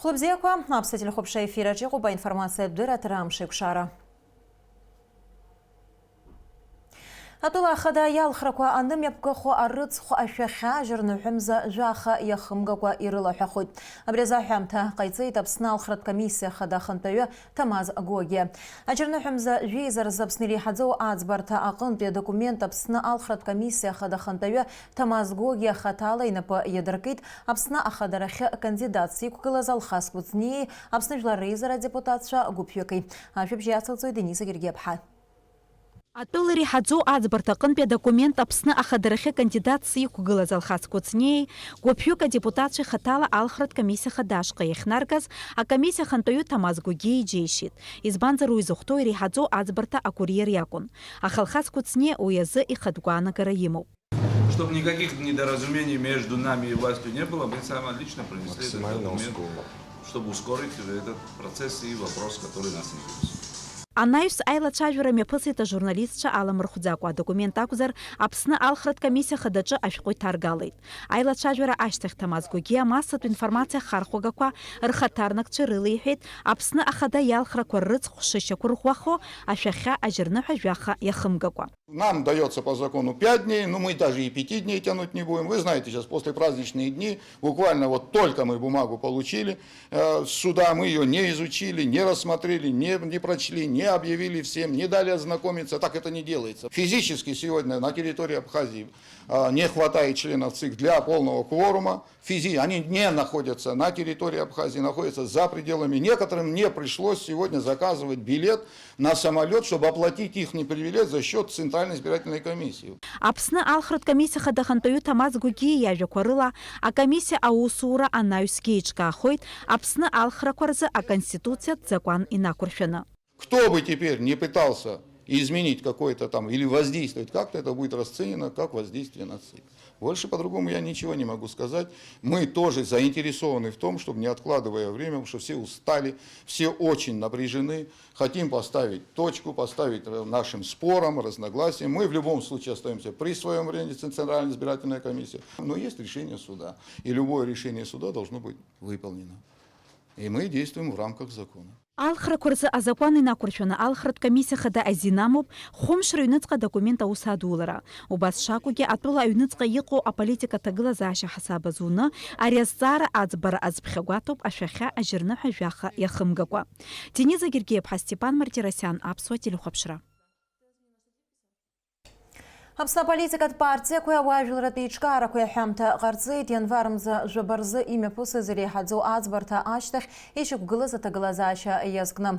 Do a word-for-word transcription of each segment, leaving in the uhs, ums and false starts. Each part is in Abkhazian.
Хәлыбзиақәа, аԥсуа телехәаԥшра ефираҿ иҟоуп аинформациатә дырраҭара Амшеикәшара. Атәыла ахада иалхрақәа анымҩаԥгахо арыцхә ашәахьа ажьырныҳәымза жәаха иахымгакәа ирылаҳәахоит. Абри азы аҳәамҭа ҟаиҵеит Аԥсны алхратә комиссиа ахада ахантәаҩы Ҭамаз Гогиа. Аџьарныҳәамза жәеиза рзы Аԥсны иреиҳаӡоу аӡбарҭа аҟынтәи адокумент Аԥсны алхратә комиссиа ахада ахантәаҩы Ҭамаз Гогиа хаҭала инапы иадыркит Аԥсны ахадарахьы кандидатс иқәгылаз Алхас Кәыҵниеи Аԥсны Жәлар Реизара адепутатцәа гәыԥҩыки. Ажәабжь иацылҵоит Денис Гергиаԥҳа. Атәыла иреиҳаӡоу аӡбарҭа аҟынтәи адокумент Аԥсны ахадарахьы кандидатс иқәгылаз Алхас Кәыҵниеи гәыԥҩык адепутатцәеи хаҭала алхратә комиссиа хада ашҟа иахьнаргаз, акомиссиа ахантәаҩы Ҭамаз Гогиа иџьеишьеит. Избанзар, уи зыхәҭоу иреиҳаӡоу аӡбарҭа акурьер иакәын. Аха Алхас Кәыҵниа уи азы ихатә гәаанагара имоуп. Чтобы никаких недоразумений между нами и властью не было, мы сами лично принесли этот Максимально документ, ускорить. Чтобы ускорить этот процесс и вопрос, который нас интересует. Анаҩс аилацәажәара мҩаԥысит ажурналистцәа аламырхәӡакәа, адокумент акәзар, Аԥсны алхратә комиссиа хадаҿы ашәҟәы иҭаргалеит. Аилацәажәара ашьҭахь Ҭамаз Гогиа амассатә информациа ахархәагақәа рхаҭарнакцәа ирылеиҳәеит Аԥсны ахада иалхрақәа рыцхә шышьақәырӷәӷәахо ашәахьа ажьырныҳәа жәаха иахымгакәа. Нам даётся по закону пять дней, но мы даже и пяти дней тянуть не будем. Вы знаете, сейчас послепраздничные дни, буквально вот только мы бумагу получили, э, с суда, мы её не изучили, не рассмотрели, не, не прочли, не объявили всем, не дали ознакомиться. Так это не делается. Физически сегодня на территории Абхазии, э, не хватает членов ЦИК для полного кворума. Физи-, они не находятся на территории Абхазии, находятся за пределами. Некоторым мне пришлось сегодня заказывать билет на самолёт, чтобы оплатить ихний билет за счёт Центральной избирательной комиссии. Аԥсны алхратә комиссиа хада ахантәаҩы Ҭамаз Гогиа иажәақәа рыла, акомиссиа аусура анаҩсгьы еиҿкаахоит Аԥсны алхрақәа рзы Аконституциатә закәан инақәыршәаны. Кто бы теперь не пытался изменить какое-то там или воздействовать как-то, это будет расценено как воздействие на ЦИК. Больше по-другому я ничего не могу сказать. Мы тоже заинтересованы в том, чтобы, не откладывая время, потому что все устали, все очень напряжены, хотим поставить точку, поставить ра-, нашим спорам, разногласиям. Мы в любом случае остаёмся при своём мнении, Центральная избирательная комиссия. Но есть решение суда, и любое решение суда должно быть выполнено. И мы действуем в рамках закона. Алхрақәа рзы азакәан инақәыршәаны алхратә комиссиа хада азин амоуп хәымш рыҩныҵҟа адокумент аус адулара. Убас шакәугьы, атәыла аҩныҵҟа иҟоу аполитика аҭагылазаашьа ҳасаб азуны ари азҵаара аӡбара азԥхьагәаҭоуп ашәахьа ажьырныҳәа жәаха иахымгакәа. Дениза Гергиаԥҳа, Степан Мартиросиан, Аԥсуа телехәаԥшра. Аԥсны аполитикатә партиақәеи ауаажәларратә еиҿкаарақәеи аҳәамҭа ҟарҵеит, ианвар мза жәаба рзы имҩаԥысыз иреиҳаӡоу аӡбарҭа ашьҭахь ишьақәгылаз аҭагылазаашьа иазкны.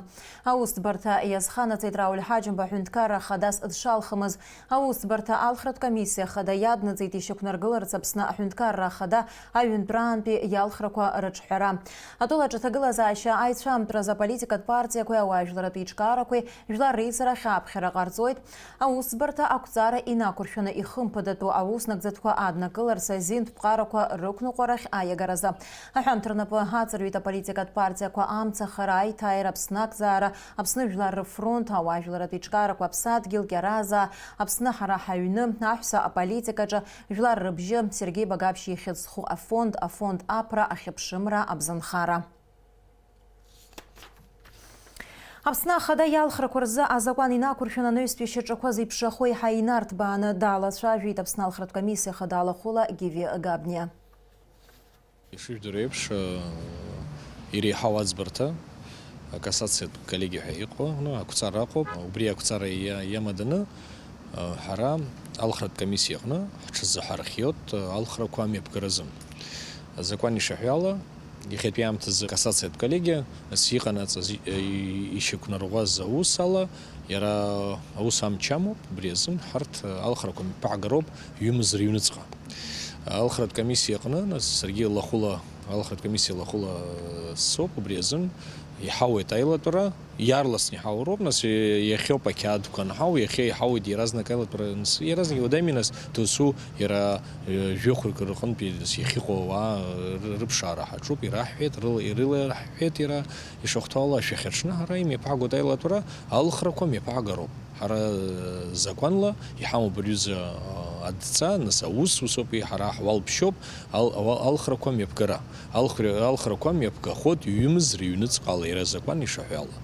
Аусӡбарҭа иазханаҵеит Рауль Ҳаџьымба аҳәынҭқарра хадас дшалхымыз. Аусӡбарҭа алхратә комиссиа хада иаднаҵеит ишьақәнаргыларц Аԥсны аҳәынҭқарра ахада аҩынтәраантәи иалхрақәа рыҿҳәара. Атәылаҿы аҭагылазаашьа аицәамтәразы аполитикатә партиақәеи ауаажәларратә еиҿкаарақәеи Жәлар реизарахь аԥхьара ҟарҵоит, аусӡбарҭа ақәҵара инақәыршәаны ихымԥадатәу ауснагӡатәқәа аднакыларц азинтә ԥҟарақәа рықәныҟәарахь аиагаразы. Аҳәамҭа рнапы аҵарҩит аполитикатә партиақәа амцахара, аиҭааира, Аԥсны акзаара, Аԥсны Жәлар рыфронт, ауаажәларратә еиҿкаарақәа, Аԥсадгьыл, Кьаразаа, Аԥсны ҳара ҳаҩны, аҳәса аполитикаҿы, Жәлар рыбжьы, Сергеи Багаԥшь ихьӡ зху афонд, афонд Аԥра, ахьыԥшымра, абзанхара. Аԥсны ахада иалхрақәа рзы азакәан инақәыршәаны анаҩстәи шьаҿақәа зеиԥшрахо еиҳа инарҭбааны далацәажәеит Аԥсны алхратә комиссиа ахада алахәыла Гиви Габниа. Ишыжәдыруа еиԥш, иреиҳау аӡбарҭа, акассациатә коллегиа ҳәа иҟоу, ну, ақәҵара ыҟоуп. Убри ақәҵара иа-, иамаданы, ҳара алхратә комиссиа аҟны ҳҽазыҳархиоит алхрақәа амҩаԥгаразы. Азакәан ишаҳәо ала, иахьатәи аамҭазы акассациатә коллегиа, нас иҟанаҵаз, и-, ишьақәнарӷәӷәаз аус ала, иара аус амч амоуп, убри азын ҳарҭ алхрақәа мҩаԥаҳгароуп ҩымз рыҩныҵҟа. Алхратә комиссиа аҟны, нас, саргьы лахәыла, алхратә комиссиа лахәыла соуп, убри азын иҳауеит аилатәара, иаарласны иҳауроуп, нас, иахьоуп ақьаадқәа анҳау, иахьа иҳауеит иаразнак аилатәара, нас, иаразнак иуадаҩми, нас, досу иара, э, жәохәҩык рҟынтәи, нас, иахьыҟоу ауаа ры-, рыԥшаара ҳаҿуп, ираҳҳәеит, рыла, ирылаҳҳәеит иара, ишахәҭоу ала, ашәахьаҽны ҳара имҩаԥаагоит аилатәара, алхрақәа мҩаԥаагароуп. Ҳара, э, закәанла иҳамоуп абри аҩыза, э, Адҵа, нас, аус усоуп, ҳара ҳуалԥшьоуп, ал-, ауа-, алхрақәа мҩаԥгара. Алхра-, алхрақәа мҩаԥгахоит ҩымз рыҩныҵҟала, иара азакәан ишаҳәо ала.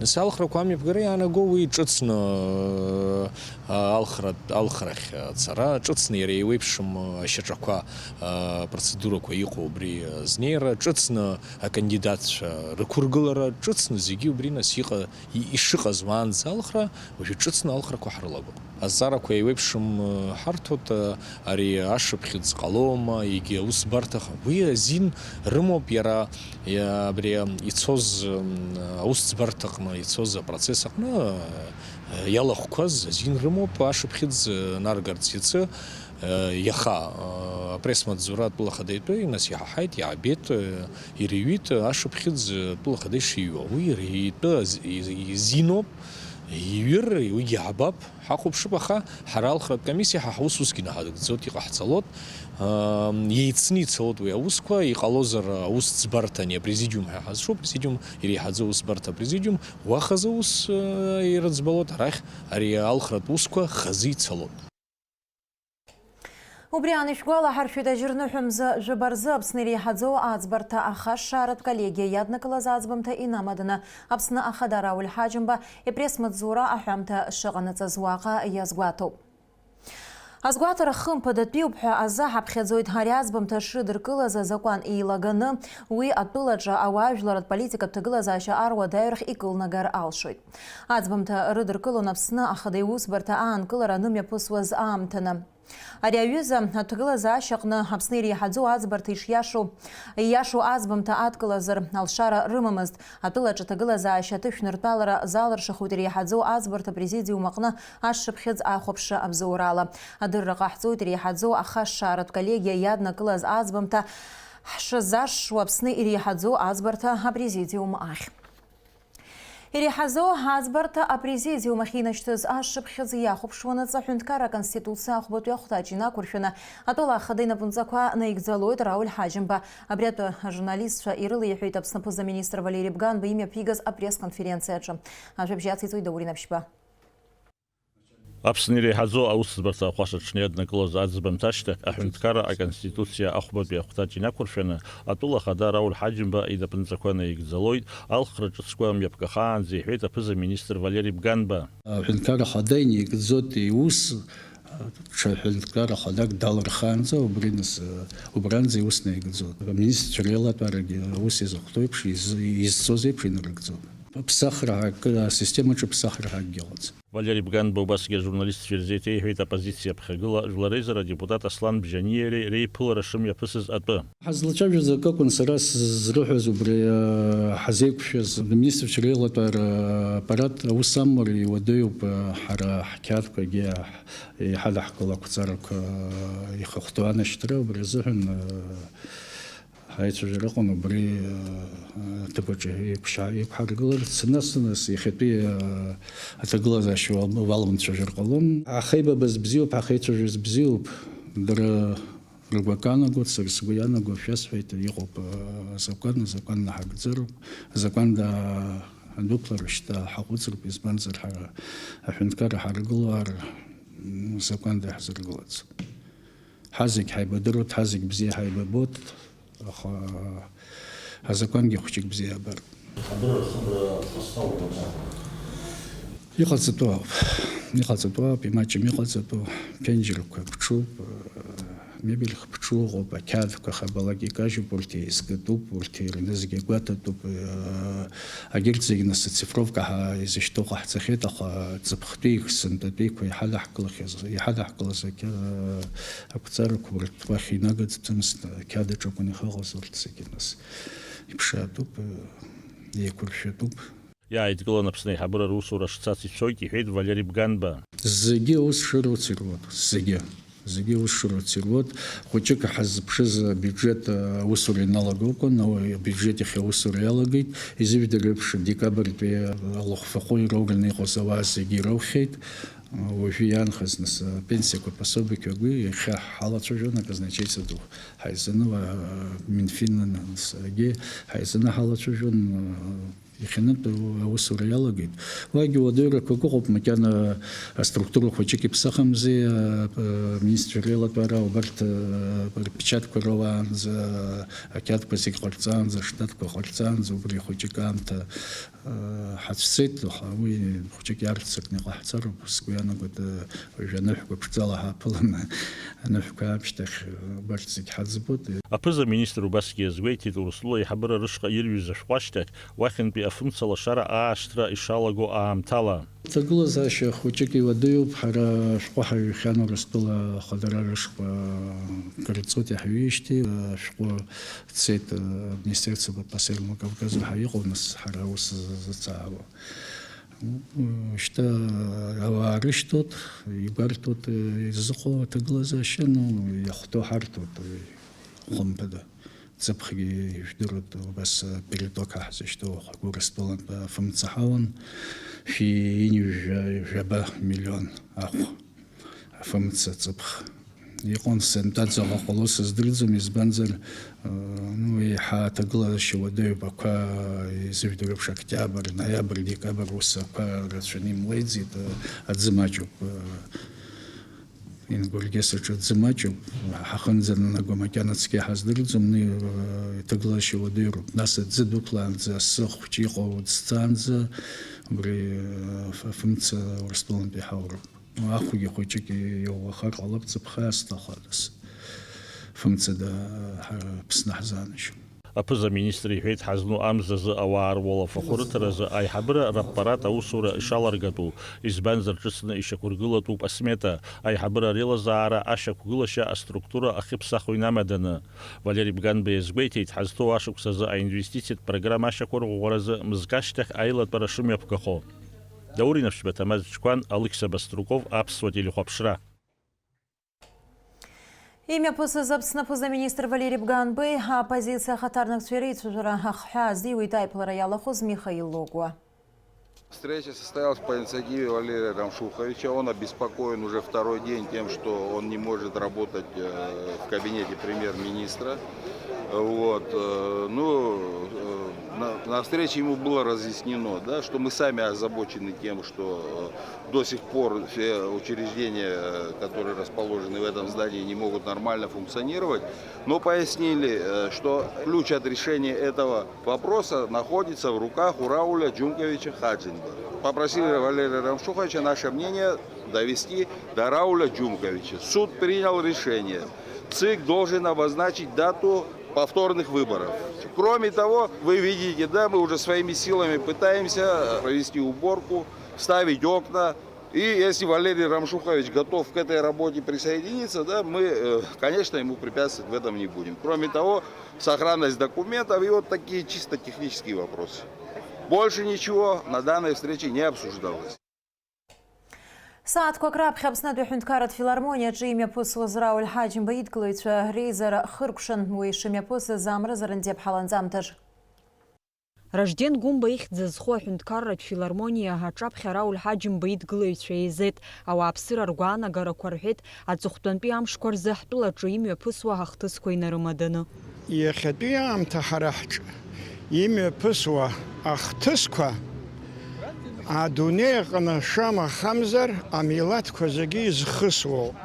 Нас алхрақәа мҩаԥгара иаанаго уи ҿыцны, а, алхра-, алхрахь ацара, ҿыцны иара еиуеиԥшым ашьаҿақәа, а, процедурақәа иҟоу убри азнеира, ҿыцны акандидатцәа рықәыргылара, ҿыцны зегьы убри нас иҟа-, и-, ишыҟаз уаанӡа алхра, уажәы ҿыцны алхрақәа ҳрылагон. Азҵаарақәа еиуеиԥшым, э, ҳарҭоит, э, ари ашыԥхьыӡ ҟалома, егьи аусӡбарҭаха. Уи азин рымоуп иара, иа-, абри, м, ицоз, м, аусӡбарҭаҟны ицоз апроцесс аҟны, э, иалахәқәаз азин рымоуп ашыԥхьыӡ, э, наргарц иацы, э, иаха, э, апресс-маҵзура атәыла ахада итәы, нас иаҳаҳаит, иаабеит, э, ирыҩит, э, ашыԥхьыӡ, э, атәыла ахада ишиҩуа. Уи иара итәы аз-, и-, изиноуп, иҩыр, уигьы ҳабап. Ҳахәаԥшып, аха ҳара алхратә комиссиа ҳа ҳус усгьы наҳадыгӡоит, иҟаҳҵалоит. Ам, еицны ицалоит уи аусқәа, иҟалозар аусӡбарҭа ани апрезидиум ҳәа ҳазҿу, апрезидиум иреиҳаӡоу аусӡбарҭа апрезидиум, уахазы ус, э, ирыӡбалоит, арахь ари алхратә усқәа хазы ицалоит. Убри аан ишәгәалаҳаршәеит, ажьырныҳәа мза жәаба рзы Аԥсны иреиҳаӡоу аӡбарҭа ахашшааратә коллегиа иаднакылаз аӡбамҭа инамаданы Аԥсны Ахада Рауль Ҳаџьымба ипресс-маҵзура аҳәамҭа шыҟанаҵаз уаҟа иазгәаҭоуп. Азгәаҭара хымԥадатәиуп ҳәа азы ҳаԥхьаӡоит, ари аӡбамҭа шрыдыркылаз азакәан еилаганы, уи атәылаҿы ауаажәларратә политикатә ҭагылазаашьа аруадаҩрахь икылнагар алшоит. Аӡбамҭа рыдыркылон Аԥсны Ахада Иусбарҭа аанкылара анымҩаԥысуаз аамҭаны. Ари аҩыза аҭагылазаашьаҟны Аԥсны иреиҳаӡоу аӡбарҭа ишиашоу, ииашоу аӡбамҭа адкылазар алшара рымамызт. Атәылаҿы аҭагылазаашьа аҭышәныртәалара залыршахоит иреиҳаӡоу аӡбарҭа апрезидиум аҟны ашшыԥхьыӡ ахәаԥшра абзоурала. Адырра ҟаҳҵоит иреиҳаӡоу ахашшааратә коллегиа иаднакылаз аӡбамҭа ҳшазашшуа Аԥсны иреиҳаӡоу аӡбарҭа апрезидиум ахь. Иреиҳаӡоу аӡбарҭа апрезидиум ахь инашьҭыз ашшыԥхьыӡ иахәаԥшуанаҵ аҳәынҭқарра Аконституциа ахәбатәи ахәҭаҷ инақәыршәаны атәыла ахада инапынҵақәа наигӡалоит Рауль Ҳаџьымба. Абри атәы ажурналистцәа ирылеиҳәеит Аԥсны аԥыза-министр Валери Бганба имҩаԥигаз апресс-конференциаҿы. Ажәабжь ациҵоит Даур Инаԥшьба. Аԥсны иреиҳаӡоу аусӡбарҭа ахәаша аҽны иаднакылаз аӡбамҭа ашьҭахь, аҳәынҭқарра Аконституциа ахәбатәи ахәҭаҷ инақәыршәаны, атәыла ахада Рауль Ҳаџьымба инапынҵақәа наигӡалоит, алхра ҿыцқәа мҩаԥгахаанӡа, иҳәеит аԥыза-министр Валери Бганба. Аҳәынҭқарра ахада инаигӡоит иус, ҽа ҳәынҭқарра хадак далырхаанӡа, убри нас, убранӡа иус наигӡоит. Аминистрцәа реилатәарагьы аус иазыхәҭоу еиԥш, из-, изцоз еиԥш инарыгӡоит. Ԥсахра ҳакы-, асистемаҿы ԥсахра ҳакгьы ыҟаӡам. Валери Бганба убасгьы ажурналистцәа ирзеиҭеиҳәеит, аоппозициаԥхьагыла Жәлар Реизара адепутат Аслан Бжьаниа иареи реиԥылара шымҩаԥысыз атәы. Ҳазлацәажәоз акакәын сара сзырҳәоз убри, э, ҳазеиқәшәаз, аминистрцәа реилатәара аппарат аус амур иуадаҩуп, э, ҳара ҳқьаадқәагьы иҳадаҳкыло ақәҵарақәа ихахәҭоу анашьҭра, убри азыҳәан, э, Ҳаицәажәара ыҟан убри, э, аҭыԥаҿы еиқәшьаа-, еиқәҳаргыларц, нас-нас иахьатәи, э, аҭагылазаашьа уал-, уалымцәажәар ҟалон. Ҳахеибабаз бзиоуп, ҳахеицәажәаз бзиоуп. Дара рыгәы аканаго, сара сгәы ианаго шәасҳәеит, иҟоуп, э, азакәан, азакәан наҳагӡароуп. Азакәан да-, адәықәлара шьҭа ҳаҟәыҵроуп, избанзар ҳара аҳәынҭқарра ҳаргылар, м, азакәан даҳзыргылаӡом. Ҳазегь ҳаибадыруеит, ҳазегь бзиа ҳаибабоит, аха азакәангьы хәыҷык бзиа абар. Абра ахыбра ҟазҵауама? Иҟаҵатәу ауп. Иҟаҵатәу ауп, имаҷым иҟаҵатәу. Ԥенџьырқәа ԥҽуп, мебельқәа ԥҽуа ыҟоуп, ақьаадқәа хабалак икажьуп, урҭ еизгатәуп, урҭ ирнызгьы гәаҭатәуп. Агьырҭ зегь нас ацифровка ҳа изышьҭоу ҟаҳҵахьеит, аха ҵыԥхтәи, сынтәатәиқәа иҳадаҳкылахьаз, иҳадаҳкылаз ақьа-, ақәҵарақәа урҭ уахь инагаӡамызт, ақьаад аҿы акәын ихыҟаз урҭ зегьы нас. Иԥшаатәуп, еиқәыршәатәуп. Иааидкыланы Аԥсны аиҳабыра русура шцац ицоит, иҳәеит Валери Бганба. Зегьы аус шыруц ируеит, зегьы. Зегьы аус шыруц ируеит. Хәыҷык ҳаззыԥшыз абиуџьет аусура иналаго акәын, уи абиуџьет иахьа аусура иалагеит. Изыжәдыруа еиԥш, декабртәи алахәхаҟәыҩҩра аураны иҟаз ауаа зегьы ираухьеит. Уажәы иаанхаз нас апенсиақәа, пособиқәа, уи иахьа ҳалацәажәон аказначеицәа ду ҳаизаны, уа, Минфин нас, егьи ҳаизаны ҳалацәажәон. Иахьанатә аусура иалагеит. Уигьы уадаҩрақәак ыҟоуп, макьана аструктура хәыҷык иԥсахымзи, а, а, аминистрра еилатәара, убарҭ, а, рпечатқәа руаанӡа, ақьаадқәа зегь ҟарҵаанӡа, аштатқәа ҟарҵаанӡа, убри хәыҷык аамҭа, а, ҳацәцеит, аха уи хәыҷык иаарццакны иҟаҳҵароуп, сгәы иаанагоит, а, уажәы аныҳәқәа ԥшӡала ҳаԥыланы, аныҳәқәа аамышьҭахь, а, убарҭ зегь ҳаӡбоит. Аԥыза-министр убасгьы иазгәеиҭеит, Урыстәыла аиҳабыра рышҟа ирҩыз ашәҟәы ашьҭахь, уахьынтәи афымца лашара аашьҭра ишалаго аамҭала. Аҭагылазаашьа хәыҷык иуадаҩуп, ҳара ашәҟәы ҳаҩхьан Урыстәыла ахадара рышҟа кыр ҵуеит иаҳҩижьҭеи, ашәҟәы цеит, Министерство по Северному Кавказу ҳәа иҟоу, нас ҳара аус зыцаауа. Шьҭа ауаа рышьҭоуп, игәарҭоит, изыҟоу аҭагылазаашьа, ну, иахәҭоу ҳарҭоит, хымԥада. Ҵыԥхгьы ижәдыруеит, убас, а, переток ҳзышьҭоу ахәгәы Урыстәылантә афымца ҳауан, шәи ҩынҩажәа жәаба миллион ахә афымца ҵыԥх. Иҟан сынтәа ӡаҟа ҟало сыздырӡом, избанзар, а, ну, еиҳа аҭагылазаашьа уадаҩуп, ақәа изыжәдыруеиԥш, октиабр, ноиабр, декабр ус ақәа рацәаны имлеиӡеит, а, аӡы маҷуп, а, Ингулгьы саҿаӡы маҷуп, ҳахынӡананаго макьана цқьа ҳаздырӡом, ни, э, иҭагылашьа уадаҩроуп. Нас аӡы дәықәлаанӡа асы хәҷы иҟоу ӡҵаанӡа, убри, э, ф-, фымца Урыстәылантәи ҳауроуп. Ахәгьы хәыҷык иаулахар ҟалап, ҵыԥх аасҭахадаз. Фымца да, ҳа-, Аԥсны ҳзааныжьуам. Аԥыза-министр иҳәеит, ҳазну амзазы ауаа руалафахәы рыҭаразы аиҳабыра раппарат аусура ишаларгатәу, избанзар, ҿыцны ишьақәыргылатәуп асмета, аиҳабыра реилазаара ашьақәгылашьа аструктура ахьыԥсахуа инамаданы. Валери Бганба иазгәеиҭеит, ҳазҭоу ашықәс азы аинвестициатә программа ашьақәырӷәӷәаразы мызкы ашьҭахь аилатәара шымҩаԥгахо. Даур Инаԥшьба, Ҭамаз Чқәан, Алықьса Баструков, Аԥсуа телехәаԥшра. Имҩаԥысыз Аԥсны аԥыза-министр Валери Бганбеи аоппозициа ахаҭарнакцәа иреицәажәара ахҳәаа азиуит аиԥылара иалахәыз Михаил Логуа. Встреча состоялась по инициативе Валерия Рамшуховича. Он обеспокоен уже второй день тем, что он не может работать, э, в кабинете премьер-министра. Вот, э, ну, э, на, на встрече ему было разъяснено, да, что мы сами озабочены тем, что, э, до сих пор все учреждения, э, которые расположены в этом здании, не могут нормально функционировать. Но пояснили, э, что ключ от решения этого вопроса находится в руках у Рауля Джумковича Хаджинба. Попросили Валерия Рамшуховича наше мнение довести до Рауля Джумковича. Суд принял решение. ЦИК должен обозначить дату повторных выборов. Кроме того, вы видите, да, мы уже своими силами пытаемся провести уборку, вставить окна. И если Валерий Рамшухович готов к этой работе присоединиться, да, мы, э, конечно, ему препятствовать в этом не будем. Кроме того, сохранность документов и вот такие чисто технические вопросы. Больше ничего на данной встрече не обсуждалось. Сааҭқәак раԥхьа Аԥснытәи аҳәынҭқарратә филармониаҿы имҩаԥысуаз Рауль Ҳаџьымба идгылаҩцәа реизара хыркәшан, уи шымҩаԥысыз амра-зарантәи аԥҳаланҵамҭаҿ. Ражден Гәымба ихьӡ зху аҳәынҭқарратә филармониа аҿаԥхьа Рауль Ҳаџьымба идгылаҩцәа еизеит, ауааԥсыра ргәаанагарақәа рҳәеит, аҵыхәтәантәи амшқәа рзы ҳтәылаҿы имҩаԥысуа ахҭысқәа инарымаданы. Иахьатәи аамҭа ҳара ҳҿы имҩаԥысуа ахҭысқәа адунеи аҟны шамахамзар амилаҭқәа зегьы изхысуоуп.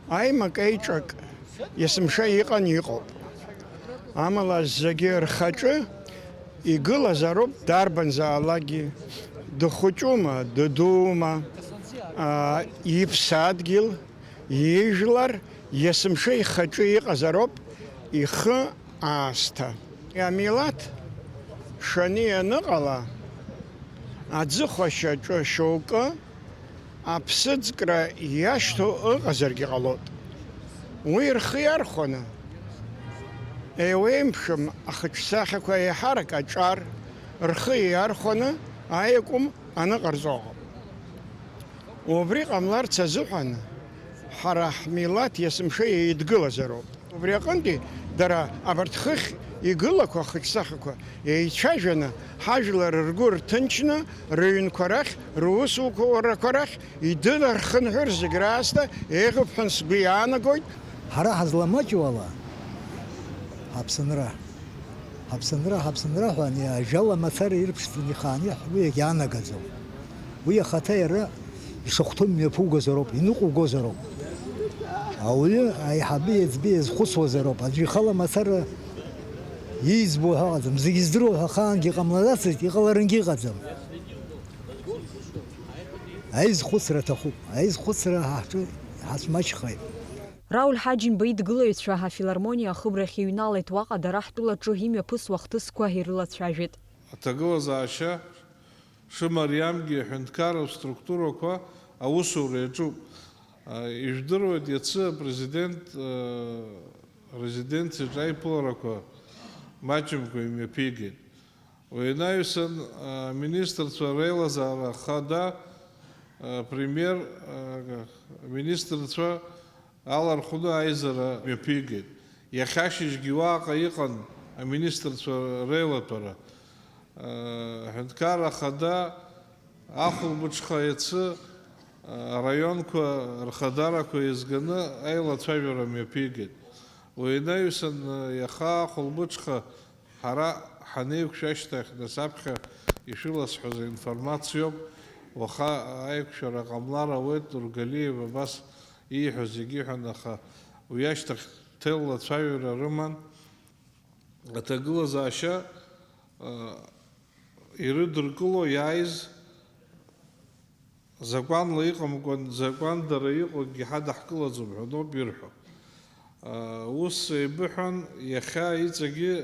Аимак-еиҿак есымша иҟан, иҟоуп. Амала зегьы рхаҿы игылазароуп дарбанзаалакгьы, дыхәыҷума, дыдуума, аа, иԥсадгьыл, ижәлар есымша ихаҿы иҟазароуп ихы аасҭа. Амилаҭ шаны ианыҟала, аӡыхәашьаҿы шьоукы аԥсыӡкра иашьҭоу ыҟазаргьы ҟалоит. Уи рхы иархәаны, еиуеиԥшым ахаҿсахьақәа еиҳарак аҿар, рхы иархәаны аиакәым аныҟарҵо ыҟоуп. Убри ҟамларц азыҳәан ҳара ҳмилаҭ есымша еидгылазароуп. Убри аҟынтәи дара абарҭ хыхь игылақәа, ахаҿсахьақәа еицәажәаны, ҳажәлар ргәы рҭынчны, рыҩнқәа рахь, русуқәарақәа рахь идырхынҳәыр зегь раасҭа еиӷьуп ҳәа сгәы иаанагоит. Ҳара ҳазламаҷу ала ҳаԥсынра Ҳаԥсынра, ҳаԥсынра ҳәа ани ажәала мацара ирԥшӡаны ихааны иаҳ-, уи иагьаанагаӡом. Уи ахаҭа иара ишахәҭоу мҩаԥугозароуп, иныҟәугозароуп. Ауаҩы аиҳабы еиҵбы иазхәыцуазароуп, аӡәы ихала мацара ииӡбо ҳәа ыҟаӡам, зегь здыруа ҳәа ахаангьы иҟамлаӡацызт, иҟаларангьы ыҟаӡам. Аизхәыцра аҭахуп, аизхәыцра ҳа ҳҿы ҳацәмаҷхеит. Рауль Ҳаџьымба идгылаҩцәа афилармониа ахыбрахь иҩналеит, уаҟа дара ҳтәылаҿы имҩаԥысуа ахҭысқәа ирылацәажәеит. Аҭагылазаашьа шымариамгьы аҳәынҭқарратә структурақәа аусура иаҿуп. Ижәдыруеит, иацы апрезидент резиденциаҿы аиԥыларақәа маҷымкәа имҩаԥигеит. Уи анаҩсан, аминистрцәа реилазаара хада, апремиер, аминистрцәа алархәны аизара мҩаԥигеит. Иахьа ашьыжьгьы уаҟа иҟан аминистрцәа реилатәара. Аҳәынҭқарра Ахада ахәылбыҽха иацы араионқәа рхадарақәа еизганы аилацәажәара мҩаԥигеит. Уи анаҩсан, иаха ахәылбыҽха ҳара ҳанеиқәшәа ашьҭахь, нас аԥхьа ишәыласҳәаз аинформациоуп, уаха аиқәшәара ҟамлар ауеит, Нургалиев абас ииҳәоз егьиҳәон, аха уи ашьҭахь ҭел лацәажәара рыман. Аҭагылазаашьа, а, ирыдыркыло иааиз закәанла иҟамкәан, закәандара иҟоугьы ҳадаҳкылаӡом ҳәа ноуп ирҳәо. А, ус еибыҳәан, иахьа иҵегьы,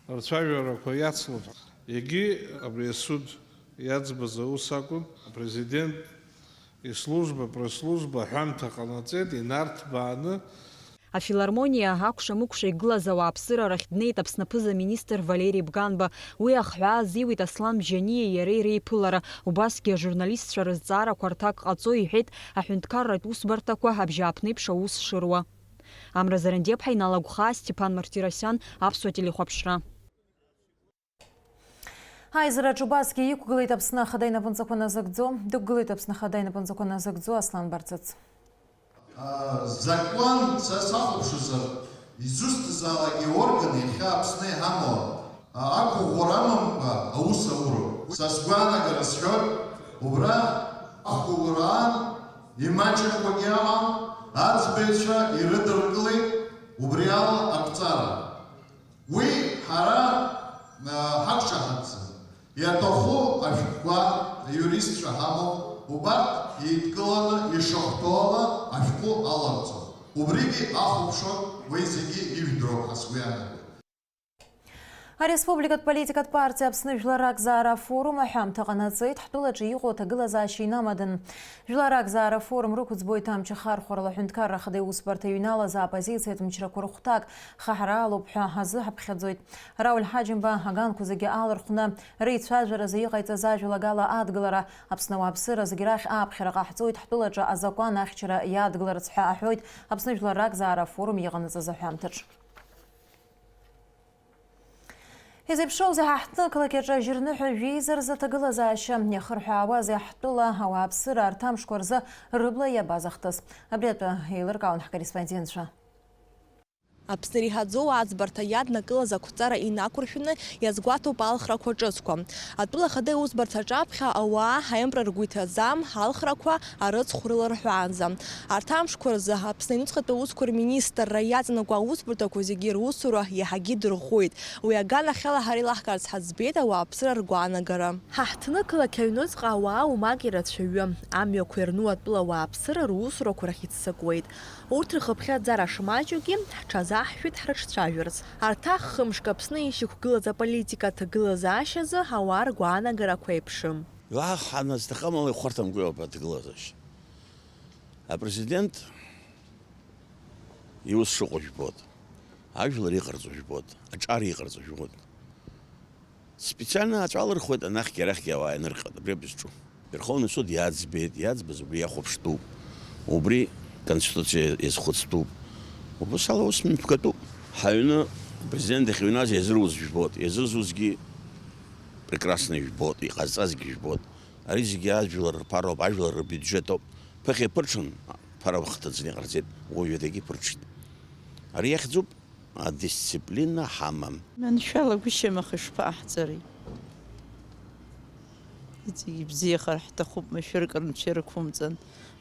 а, рцәажәарақәа иацлон. Егьи абри асуд иаӡбаз аус акәын, апрезидент ислужба, пресс-служба аҳәамҭа ҟанаҵеит, инарҭбааны. Афилармониа акәша-мыкәша игылаз ауааԥсыра рахь днеит Аԥсны аԥыза-министр Валери Бганба. Уи ахҳәаа азиуит Аслан Бжьаниеи иареи реиԥылара. Убасгьы ажурналистцәа рызҵаарақәа рҭак ҟаҵо, иҳәеит аҳәынҭқарратә усбарҭақәа абжьааԥнеиԥш аус шыруа. Амра Зарандиаԥҳа, Инал Агәхаа, Стеԥан Мартиросиан, Аԥсуа телехәаԥшра. Аизараҿы убасгьы иқәгылеит Аԥсны Ахада инапынҵақәа назыгӡо, дықәгылеит Аԥсны Ахада инапынҵақәа назыгӡо Аслан Барцыц. Закәан, са сахәаԥшызар, изусҭазаалак иорган иахьа Аԥсны иҳамоу, а, ақәыӷәӷәара амамкәа аус ауроуп. Са сгәаанагара сҳәоит, убра ахәылраан имаҷымкәагьы амам, аӡбаҩцәа ирыдыркылеит убри ала ақәҵара. Уи ҳара, а, ҳақәшаҳаҭӡам. Иаҭаху ашәҟәқәа, аиуристцәа ҳамоуп, убарҭ еидкыланы ишахәҭоу ала ашәҟәы аларҵом. Убригьы ахәаԥшуан, уи зегьы ижәдыруп ҳәа сгәы иаанагоит. Ареспубликатә политикатә партиа Аԥсны Жәлар Ракзаара афорум аҳәамҭа ҟанаҵеит, ҳтәылаҿы иҟоу аҭагылазаашьа инамадан. Жәлар Ракзаара афорум рықәӡбоит амч ахархәарала аҳәынҭқарра ахада иусбарҭа иҩналаз аоппозициатә мчрақәа рыхәҭак, хаҳараалоуп ҳәа азыҳаԥхьаӡоит. Рауль Ҳаџьымба аганқәа зегьы алархәны реицәажәаразы иҟаиҵаз ажәалагала адгылара, Аԥсны ауааԥсыра зегь рахь ааԥхьара ҟаҳҵоит, ҳтәылаҿы азакәан ахьчара иадгыларц ҳәа аҳәоит Аԥсны Жәлар Ракзаара афорум иҟанаҵаз аҳәамҭаҿ. Изеиԥшроузеи ҳа ҳҭнықалақь аҿы ажьырныҳәа жәеиза рзы аҭагылазаашьа, иахырҳәаауазеи ҳтәыла ауааԥсыра арҭ амшқәа рзы рыбла иабаз ахҭыс? Абри атәы еилыркаауан ҳкорреспондентцәа. Аԥсны иреиҳаӡоу аӡбарҭа иаднакылаз ақәҵара инақәыршәаны иазгәаҭоуп алхрақәа ҿыцқәа. Атәыла ахада иусбарҭа аҿаԥхьа ауаа аимпра ргәы иҭаӡам алхрақәа арыцхә рыларҳәаанӡа. Арҭ амшқәа рзы Аԥсны аҩныҵҟатәи аусқәа рминистрра иаҵанакуа аусбарҭақәа зегьы русура иаҳагьы дырӷәӷәеит. Уи аганахьала ҳара илаҳкаарц ҳаӡбеит ауааԥсыра ргәаанагара. Ҳа ҳҭнықалақь аҩныҵҟа ауаа умак ирацәаҩы, амҩақәа ирну атәыла ауааԥсыра русурақәа рахь иццакуеит. Урҭ рхыԥхьаӡара шмаҷугьы, ҳҽазаҳшәеит ҳрыҿцәажәарц. Арҭ аххымшк Аԥсны ишьақәгылаз аполитика аҭагылазаашьазы ауаа ргәаанагарақәа еиԥшым. Илаҳҳаны зҭахым ала ихәарҭамкәа иҟоуп аҭагылазаашьа. Апрезидент иус шыҟоу жәбоит, ажәлар иҟарҵо жәбоит, аҿар иҟарҵо жәбоит. Специально аҵәа алырхуеит, анахьгьы арахьгьы ауаа ианырҟьоит, абри ауп изҿу. Верховный суд иаӡбеит, иаӡбаз убри иахәаԥштәуп, убри Конституциа иазхәыцтәуп. Убас ала ус мҩаԥгатәуп. Ҳаҩны апрезидент дахьыҩназ иазыруз жәбоит, иазызузгьы прекрасно ижәбоит, иҟазҵазгьы ижәбоит. Ари зегьы ажәлар рԥароуп, ажәлар рбиуџьетоуп. Ԥыхьа иԥырҽын, ԥара хҭыӡны иҟарҵеит, уажәадагьы иԥырҽит. Ари иахьӡуп. Адисциплина ҳамам. Маншәалагәышьам, аха ишԥаҟаҳҵари? Иҵегь ибзиахар ҳҭахуп, машәырк рынцәа ирықәымҵан,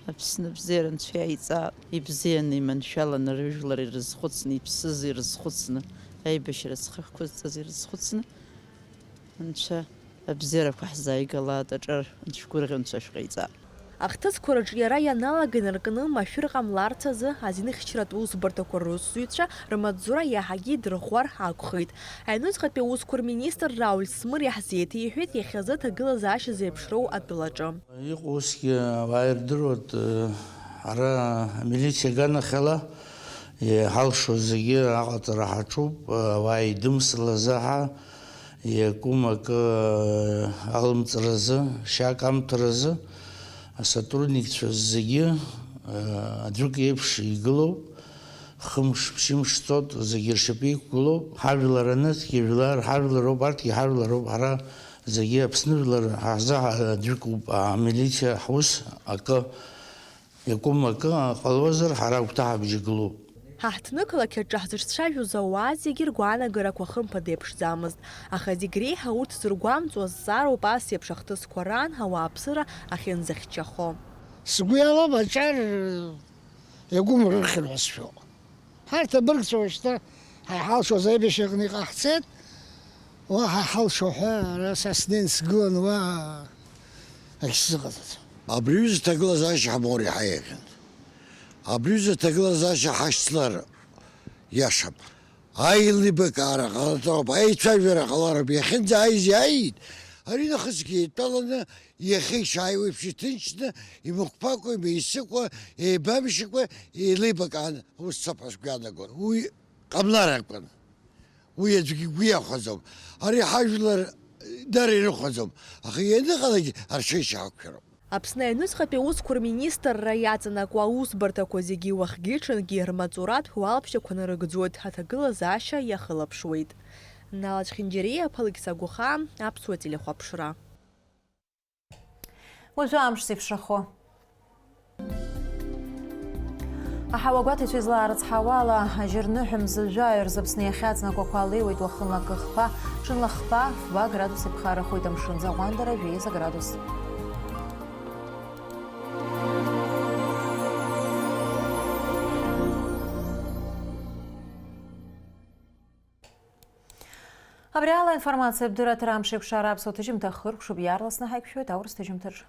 Аԥсны абзиара Анцәа иаиҵаап. Ибзианы, иманшәаланы рыжәлар ирызхәыцны, иԥсыз ирызхәыцны, аибашьра зхы шәықәызҵаз ирызхәыцны, Анцәа абзиарақәа ҳзааигалааит, аҿар анцәгәырӷьо Анцәа шәҟаиҵап. Ахҭысқәа рыҿиара ианалага инаркны, машәыр ҟамларц азы азинхьчаратә усбарҭақәа русзуҩцәа рмаҵзура иаҳагьы идырӷәӷәар акәхеит. Аҩнуҵҟатәи аусқәа рминистр Рауль Смыр иаҳзеиҭеиҳәеит иахьазы аҭагылазаашьа зеиԥшроу атәылаҿы. Иҟоу усгьы ауаа ирдыруеит, ара амилициа аганахьала иҳалшо зегьы аҟаҵара ҳаҿуп, ауаа идымсылаз аҳа, иакәым акы алымҵразы, шьак амҭаразы асотрудникцәа зегьы аӡәык еиԥш игылоуп, хымш, ԥшьымш ҵоит, зегьы ршьапы иқәгылоуп. Ҳажәлар анырҭгьы жәлар, ҳажәлароуп, арҭгьы ҳажәлароуп, ҳара зегьы Аԥсны жәлар ҳзаҳа аӡәыкоуп, амилициа ҳус акы иакәым акы ҟалозар, ҳара агәҭаҳа бжьы гылоуп. Ҳа ҳҭнықалақь аҿы ҳзыҿцәажәоз ауаа зегьы ргәаанагарақәа хымԥада иаԥшӡамызт, аха зегь реиҳа урҭ зыргәамҵуа азҵаароуп ас еиԥш ахҭысқәа раан ауааԥсыра ахьынӡахьчахо. Сгәы иалоуп аҿар иагәымрырхьыр ҳәа сшәо. Ҳарҭ абыргцәа уажәшьҭа ҳа иҳалшоз аибашьраҟны иҟаҳҵеит, уаҳа ҳалшо ҳәа ара са снеин сгылан, уа акгьы сзыҟаҵаӡом. Абри аҩыза аҭагылазаашьа ҳамоур иаҳа еиӷьын. Абри аҩыза аҭагылазаашьа ҳашьцылар иашам. Аилибакаара ҟалароуп, аицәажәара ҟалароуп, иахьынӡааиз иааит, ари нахысгьы еидтәаланы иахьа ишааиуеиԥш иҭынчны, имықәԥакәа, имеисыкәа, еибамшьакәа еилибакаан аус цап ҳәа сгәы иаанагон. Уи ҟамлар акәын. Уи аӡәгьы игәы иахәаӡом. Ари ҳажәлар дара ирыхәаӡом. Аха ианыҟалак арҽеишьа ҳақәшәароуп. Аԥсны аҩныҵҟатәи аусқәа рминистрра иаҵанакуа аусбарҭақәа зегьы уахгьы-ҽынгьы рмаҵуратә уалԥшьақәа нарыгӡоит, аҭагылазаашьа иахылаԥшуеит. Нала Чхинџьариа, Ԥалықь Сагәыхаа, Аԥсуа телехәаԥшра. Уажәы амш зеиԥшрахо. Аҳауа гәаҭацәа излаарыцҳауа ала, ажьырныҳәа мзызҩа аҩрзы Аԥсны иахьаҵнакуақәа алеиуеит уахынла акы хԥа, ҽынла хԥа, фба градус иԥхаррахоит, амшын аӡы аҟәандара жәеиза градус. Абри ала аинформациатә дырраҭара амш еиқәшара аԥсуа ҭыжьымҭа хыркәшоуп, иаарласны ҳаиқәшәоит аурыс ҭыжьымҭаҿы.